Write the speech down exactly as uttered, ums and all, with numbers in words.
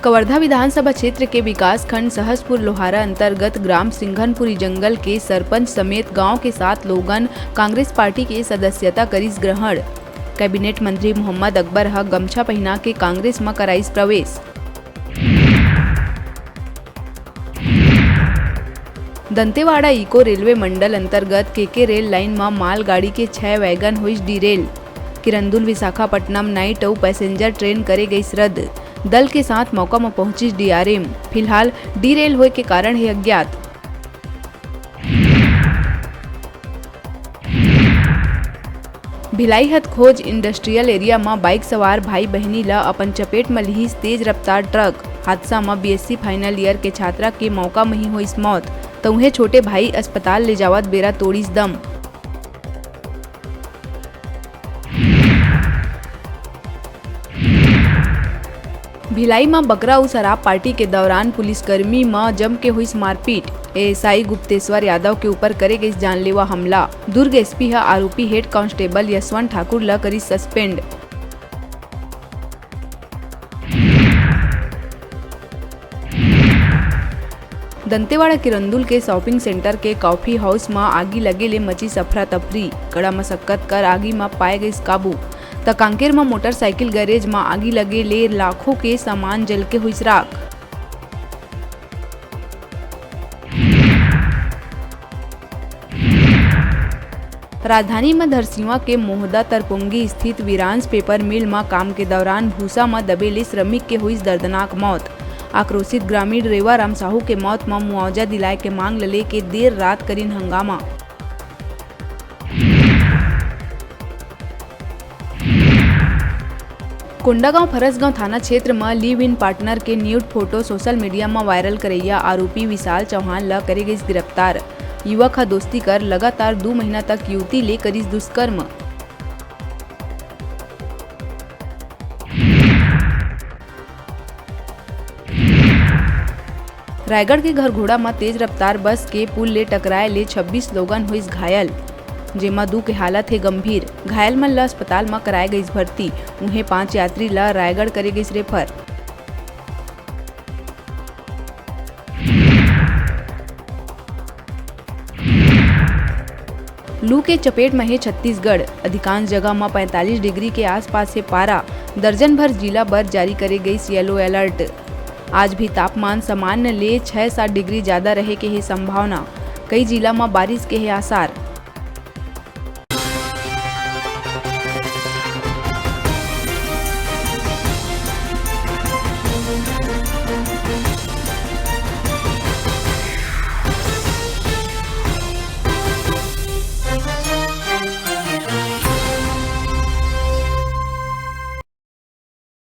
कवर्धा विधानसभा क्षेत्र के विकासखंड सहसपुर लोहारा अंतर्गत ग्राम सिंघनपुरी जंगल के सरपंच समेत गांव के सात लोगन कांग्रेस पार्टी के सदस्यता करिस ग्रहण। कैबिनेट मंत्री मोहम्मद अकबर ह गमछा पहिना के कांग्रेस म कराइस प्रवेश। दंतेवाड़ा इको रेलवे मंडल अंतर्गत केके रेल लाइन म मालगाड़ी के छह वैगन होइस डीरेल। किरंदुल विशाखापट्टनम नाइट अउ पैसेंजर ट्रेन करे गइस रद्द। दल के साथ मौका म पहुंचिस डीआरएम। फिलहाल डीरेल होए के कारण हे अज्ञात। भिलाई हथखोज इंडस्ट्रियल एरिया म बाइक सवार भाई बहिनी ल अपन चपेट म लिहिस तेज रफ्तार ट्रक। हादसा म बीएससी फाइनल ईयर के छात्रा के मौका म ही होइस मौत, त उहें छोटे भाई अस्पताल ले जावत बेरा तोड़िस दम। भिलाई म बकरा अउ शराब पार्टी के दौरान पुलिसकर्मी म जम के होइस मारपीट। एएसआई गुप्तेश्वर यादव के ऊपर करे गइस जानलेवा हमला। दुर्ग एसपी ह आरोपी हेड कांस्टेबल यशवंत ठाकुर ल करिस सस्पेंड। दंतेवाड़ा किरंदुल के शॉपिंग सेंटर के कॉफी हाउस म आगी लगे ले मचिस अफरा तफरी। कड़ा मशक्कत कर आगी म पाए गइस काबू। त कांकेर म मोटरसाइकिल गैरेज म आगी लगे ले लाखों के सामान जल के होइस राख। राजधानी म धरसींवा के मोहदा तरपोंगी स्थित वीरांश पेपर मिल म काम के दौरान भूसा म दबे ले श्रमिक के होइस दर्दनाक मौत। आक्रोशित ग्रामीण रेवाराम साहू के मौत म मुआवजा दिलाए के मांग ल लेके देर रात करिन हंगामा। कोंडागांव फरसगांव थाना क्षेत्र म लिव इन पार्टनर के न्यूड फोटो सोशल मीडिया म वायरल करइया आरोपी विशाल चौहान ल करे गइस गिरफ्तार। युवक ह दोस्ती कर लगातार दू महीना तक युवती ले करिस दुष्कर्म। रायगढ़ के घरघोड़ा म तेज रफ्तार बस के पुल ले टकराए ले छब्बीस लोगन होइस घायल, जेमा दू के हालत हे गंभीर। घायल मन ल अस्पताल म कराए गइस भर्ती। उहें, पांच यात्री ल रायगढ़ करे गइस रेफर। लू के चपेट म हे छत्तीसगढ़, अधिकांश जगह म पैंतालीस डिग्री के आसपास हे पारा। दर्जन भर जिला बर जारी करे गइस येलो अलर्ट। आज भी तापमान सामान्य ले छह सात डिग्री जादा रहे के हे संभावना। कई जिला म बारिश के हे आसार।